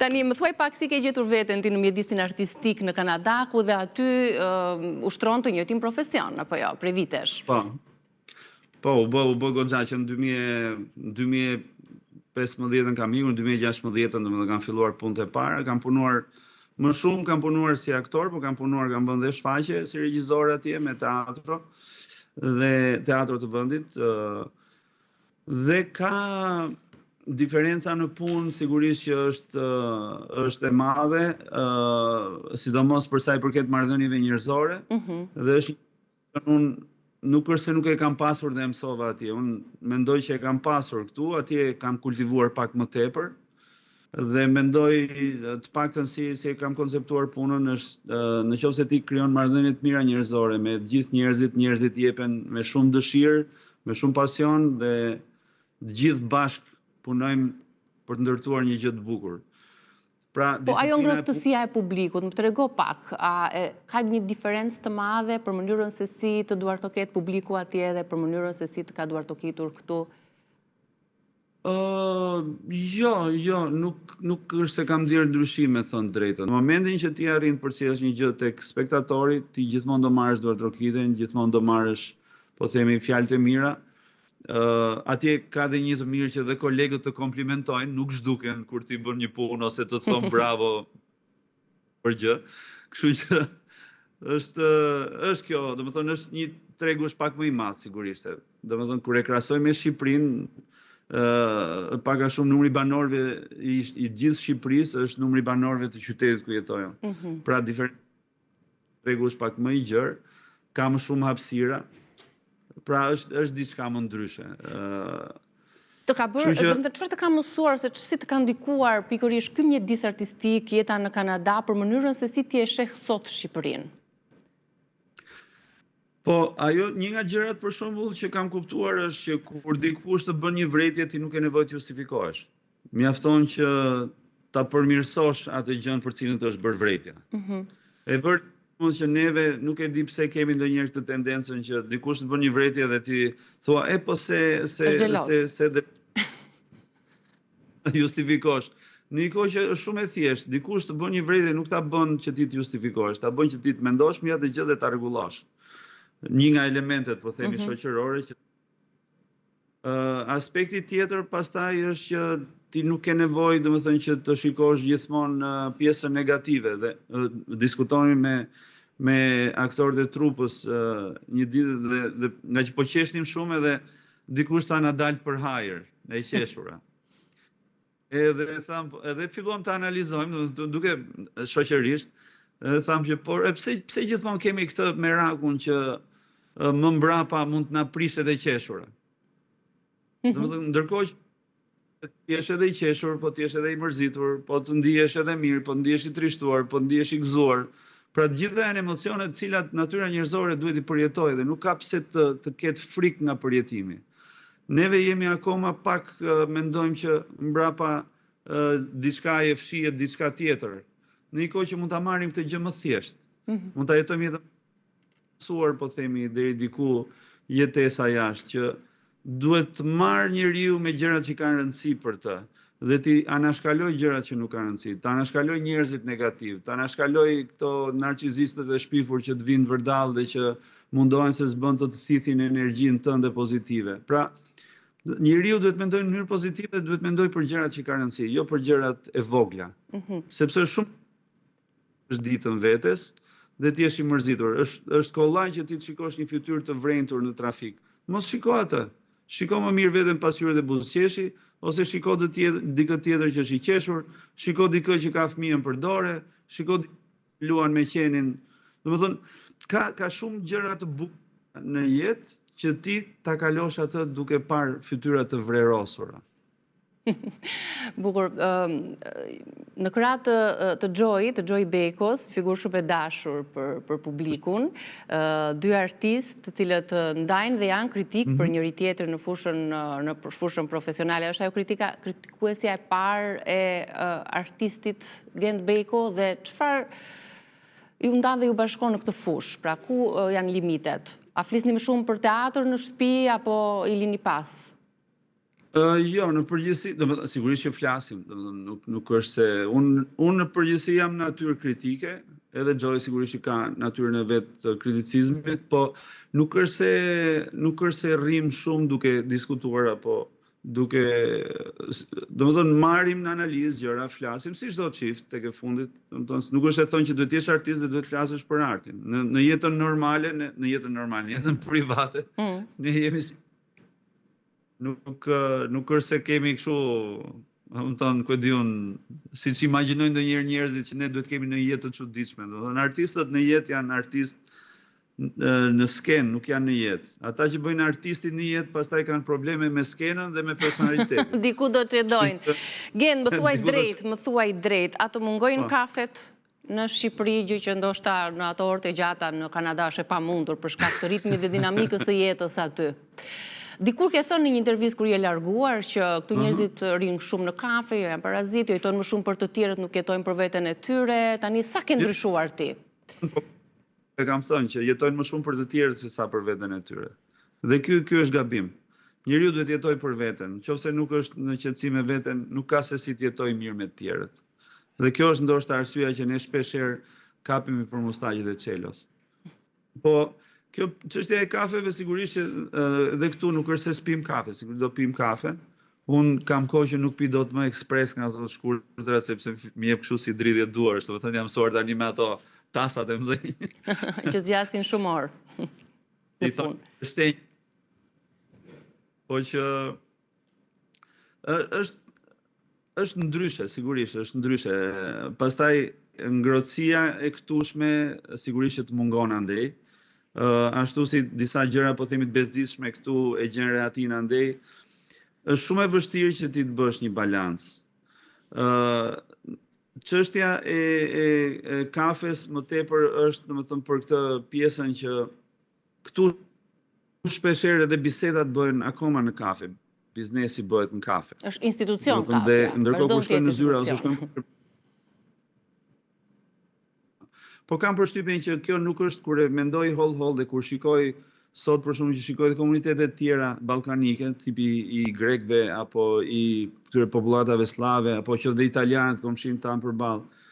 Tani, më thuaj pak si ke gjetur veten ti në mjedisin artistik në Kanada, ku dhe aty ushtron të njëjtin profesion, apo jo, prej vitesh? Po, po, u bë, u bë goxha që në 2015-ën kam ikur, në 2016-ën domethënë kam filluar punët e para, kam punuar më shumë kam punuar si aktor, po kam punuar, kam vënë dhe shfaqje si regjisor atje me teatro dhe teatro të vendit, Dhe ka diferenca në punë sigurisht që është është e madhe, ë sidomos për sa i përket marrëdhënieve njerëzore. Mm -hmm. Dhe është unë nuk është se nuk e kam pasur dhe e mësova atje. Unë mendoj që e kam pasur këtu, atje e kam kultivuar pak më tepër. Dhe mendoj të paktën si si e kam konceptuar punën është në qoftë se ti krijon marrëdhënie të mira njerëzore me të gjithë njerëzit, njerëzit jepen me shumë dëshirë, me shumë pasion dhe të gjithë bashkë punojmë për të ndërtuar një gjë të bukur. Pra, po ajo ngrohtësia e publikut, më trego pak, a e, ka një diferencë të madhe për mënyrën se si të duartoket publiku atje dhe për mënyrën se si të ka duartokitur këtu? Ë, jo, jo, nuk nuk është se kam ndjerë ndryshim me thënë të drejtën. Në momentin që ti arrin të përcjellësh një gjë tek spektatori, ti gjithmonë do marrësh duartrokitjen, gjithmonë do marrësh, po themi, fjalët e mira. Ë, atje ka dhe një të mirë që dhe kolegët të komplimentojnë, nuk zhduken kur ti bën një punë ose të thonë bravo për gjë. Kështu që është është kjo, domethënë është një tregu është pak më i madh sigurisht se. Domethënë kur e krahasoj me Shqipërinë, ë pak a shumë numri i banorëve i, i gjithë Shqipërisë është numri i banorëve të qytetit ku jetoj unë. Mm -hmm. Pra diferenca tregu është pak më i gjerë, ka më shumë hapësira. Pra është është diçka më ndryshe. Ë Të ka bërë, që... domethënë çfarë të ka mësuar ose si të ka ndikuar pikërisht ky mjedis artistik, jeta në Kanada për mënyrën se si ti e sheh sot Shqipërinë? Po, ajo një nga gjërat për shembull që kam kuptuar është që kur dikush të bën një vërejtje ti nuk ke nevojë të justifikohesh. Mjafton që ta përmirësosh atë gjënë për cilën të është bërë vërejtja. Mm -hmm. E vërtetë mund që neve nuk e di pse kemi ndonjëherë këtë tendencën që dikush të bën një vërejtje dhe ti thua e po se se se se dhe justifikosh. Në një kohë që është shumë e thjeshtë, dikush të bën një vërejtje nuk ta bën që ti të justifikohesh, ta bën që ti të mendosh mbi atë gjë dhe ta rregullosh. Një nga elementet, po themi, mm -hmm. shoqërore që Aspekti tjetër pastaj është që ti nuk ke nevojë, domethënë që të shikosh gjithmonë pjesën negative dhe diskutonim me me aktorët e trupës një ditë dhe, dhe ngaqë po qeshnim shumë edhe dikush tha na daltë për hajër, e qeshura. Edhe thamë, edhe filluam të analizojmë, duke shoqërisht, edhe thamë që por e pse pse gjithmonë kemi këtë merakun që më mbrapa mund të na prishet e qeshura. Mm -hmm. Domethënë ndërkohë që të jesh edhe i qeshur, po të jesh edhe i mërzitur, po të ndihesh edhe mirë, po të ndihesh i trishtuar, po të ndihesh i gëzuar. Pra të gjitha janë emocione të cilat natyra njerëzore duhet t'i përjetojë dhe nuk ka pse të të ketë frikë nga përjetimi. Neve jemi akoma pak mendojmë që mbrapa diçkaje fshihet diçka tjetër. Në një kohë që mund ta marrim këtë gjë më thjesht. Mm -hmm. Mund ta jetojmë jetën mësuar, po themi deri diku jetesa jashtë që duhet të marrë njeriu me gjërat që kanë rëndësi për të dhe t'i anashkalojë gjërat që nuk kanë rëndësi, të anashkalojë njerëzit negativë, të anashkalojë këto narcizistët e shpifur që të vijnë vërdallë dhe që mundohen se s'bën të të thithin energjinë tënde pozitive. Pra, njeriu duhet të mendojë në mënyrë pozitive, duhet të mendojë për gjërat që kanë rëndësi, jo për gjërat e vogla. Mm -hmm. Sepse është shumë është ditën vetes dhe ti je i mërzitur. Është është kollaj që ti të shikosh një fytyrë të vrenjtur në trafik. Mos shiko atë. Shiko më mirë veten në pasqyrë dhe buzëqeshi, ose shiko dë tjetër, dikë tjetër që është i qeshur, shiko dikë që ka fëmijën për dore, shiko luan me qenin. Domethënë, ka ka shumë gjëra të bukura në jetë që ti ta kalosh atë duke parë fytyra të vrerosura. Bukur. Në krah të të Joy, të Joy Bejkos, figurë shumë e dashur për për publikun, dy artistë të cilët ndajnë dhe janë kritikë mm -hmm. për mhm. njëri tjetrin në fushën në fushën profesionale. Është ajo kritika kritikuesja e parë e artistit Gent Bejko dhe çfarë ju ndan dhe ju bashkon në këtë fushë? Pra ku janë limitet? A flisni më shumë për teatër në shtëpi apo i lini pas? Uh, jo, në përgjithësi, domethënë sigurisht që flasim, domethënë nuk nuk është se unë unë në përgjithësi jam natyrë kritike, edhe Joy sigurisht që ka natyrën e vet të kriticizmit, po nuk është se nuk është se rrim shumë duke diskutuar apo duke domethënë marrim në analizë gjëra, flasim si çdo çift tek e fundit, domethënë nuk është e thënë që duhet të jesh artist dhe duhet të flasësh për artin. Në në jetën normale, në, në jetën normale, në jetën private, mm. ne jemi Nuk nuk është se kemi kështu, domethënë, ku e di unë, siç imagjinojnë ndonjëherë njerëzit që ne duhet të kemi një jetë të çuditshme. Domethënë artistët në jetë janë artistë në skenë, nuk janë në jetë. Ata që bëjnë artistin në jetë, pastaj kanë probleme me skenën dhe me personalitetin. Diku do të çedojnë. Gent, më thuaj drejt, më thuaj drejt, a të mungojnë po. kafet në Shqipëri, gjë që ndoshta në ato orët e gjata në Kanada është e pamundur për shkak të ritmit dhe dinamikës së jetës aty. Dikur ke thënë në një intervistë kur je larguar që këtu mhm. njerëzit rrinë shumë në kafe, jo janë parazitë, jo jetojnë më shumë për të tjerët, nuk jetojnë për veten e tyre. Tani sa ke ndryshuar ti? Po, e kam thënë që jetojnë më shumë për të tjerët se sa për veten e tyre. Dhe ky ky është gabim. Njeriu duhet të jetojë për veten. Nëse nuk është në qetësi me veten, nuk ka se si të jetojë mirë me të tjerët. Dhe kjo është ndoshta arsyeja që ne shpesh herë kapemi për mustaqet e Çelos. Po, kjo çështja e kafeve sigurisht që edhe këtu nuk është se s'pim kafe, sigurisht do pim kafe. Unë kam kohë që nuk pi dot më ekspres nga ato të shkurtra sepse më jep kështu si dridhje duarsh, domethënë jam mësuar tani me ato tasat e mëdhenj. Që zgjasin shumë orë. I thonë, po që është është ndryshe, sigurisht, është ndryshe. Pastaj ngrohtësia e këtushme sigurisht që të mungon andej. Uh, ashtu si disa gjëra po themi të bezdisshme këtu e gjen rehatinë andej. Është shumë e vështirë që ti të bësh një balancë. Ë uh, çështja e, e, e kafes më tepër është, domethënë për këtë pjesën që Këtu shpeshherë edhe bisedat bëhen akoma në kafe. Biznesi bëhet në kafe. Është institucion kafja. Dhe ndërkohë kur shkojnë në zyra ose shkojnë Po kam përshtypjen që kjo nuk është kur e mendoj holl holl dhe kur shikoj sot për shembull që shikoj dhe komunitete të tjera ballkanike, tipi i grekëve apo i këtyre popullatave sllave apo që dhe italianët komshinjtë tanë përballë.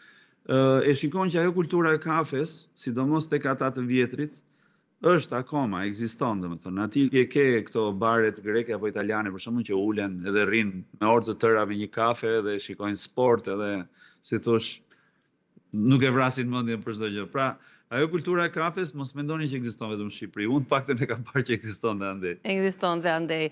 E shikon që ajo kultura e kafes, sidomos tek ata të vjetrit, është akoma, ekziston, domethënë. Aty ke ke këto baret greke apo italiane për shembull që ulen edhe rrinë me orë të tëra me një kafe dhe shikojnë sport edhe si thosh nuk e vrasin mendjen për çdo gjë. Pra, ajo kultura e kafes mos mendoni që ekziston vetëm në Shqipëri. Unë të paktën e kam parë që ekziston dhe andej. Ekziston dhe andej.